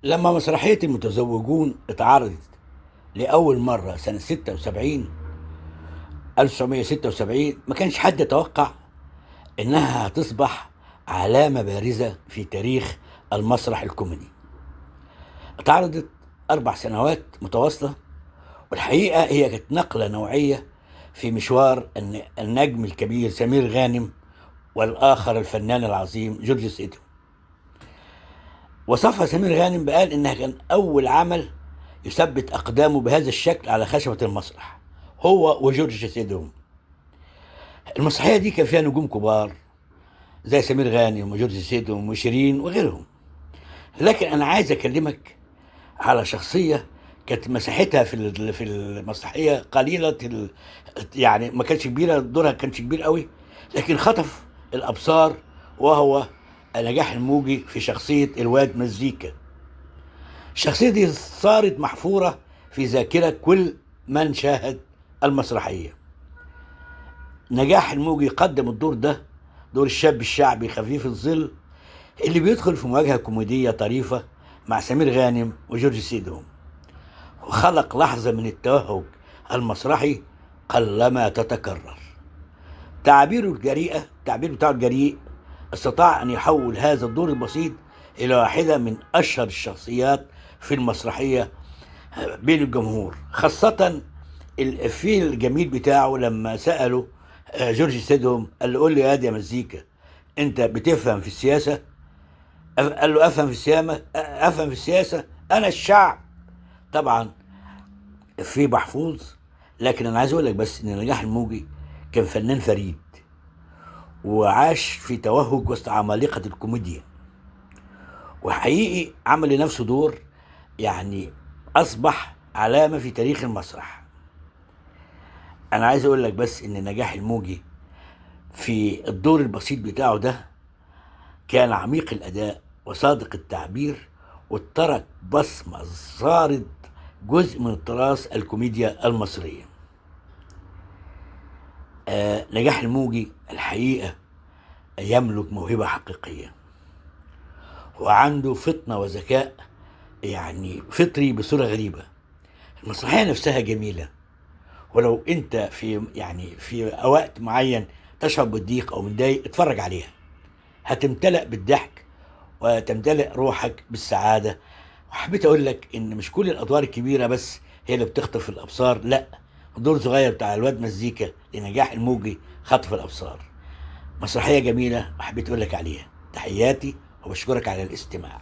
لما مسرحية المتزوجون اتعرضت لأول مرة سنة 76 1976، ما كانش حد يتوقع إنها هتصبح علامة بارزة في تاريخ المسرح الكوميدي. اتعرضت 4 سنوات متواصلة، والحقيقة هي كانت نقلة نوعية في مشوار النجم الكبير سمير غانم والآخر الفنان العظيم جورج سيدهم. وصفها سمير غانم بقال إنها كان أول عمل يثبت أقدامه بهذا الشكل على خشبة المسرح، هو وجورج سيدهم. المسرحية دي كان فيها نجوم كبار زي سمير غانم وجورج سيدهم وشيرين وغيرهم، لكن أنا عايز أكلمك على شخصية كانت مساحتها في المسرحية قليلة، يعني ما كانتش كبيرة، دورها كانش كبير قوي، لكن خطف الأبصار، وهو نجاح الموجي في شخصية الواد مزيكا. الشخصية دي صارت محفورة في ذاكرة كل من شاهد المسرحية. نجاح الموجي قدم الدور ده، دور الشاب الشعبي خفيف الظل اللي بيدخل في مواجهة كوميدية طريفة مع سمير غانم وجورج سيدهم، وخلق لحظة من التوهج المسرحي قلما تتكرر. تعابيره الجريئة، التعبير بتاعه الجريء، استطاع أن يحول هذا الدور البسيط إلى واحدة من أشهر الشخصيات في المسرحية بين الجمهور، خاصة الإفيه الجميل بتاعه لما سأله جورج سيدهم، قال له قول لي يا مزيكا، أنت بتفهم في السياسة؟ قال له أفهم في السياسة، أفهم في السياسة، أنا الشعب. طبعا في محفوظ، لكن أنا عايز أقول لك بس إن نجاح الموجي كان فنان فريد، وعاش في توهج وسط عمالقة الكوميديا، وحقيقي عمل لنفسه دور يعني أصبح علامة في تاريخ المسرح. أنا عايز أقول لك بس إن نجاح الموجي في الدور البسيط بتاعه ده كان عميق الأداء وصادق التعبير، وترك بصمة صارت جزء من تراث الكوميديا المصرية. نجاح الموجي الحقيقة يملك موهبة حقيقية، وعنده فطنة وذكاء يعني فطري بصورة غريبة. المسرحية نفسها جميلة، ولو انت في وقت معين تشعر بالضيق او متضايق اتفرج عليها، هتمتلئ بالضحك وتمتلئ روحك بالسعادة. وحبيت اقول لك ان مش كل الادوار الكبيرة بس هي اللي بتخطف الابصار، لا، دور صغير بتاع الواد مزيكا لنجاح الموجي خطف الابصار. مسرحية جميلة وحبيت اقول لك عليها. تحياتي وبشكرك على الاستماع.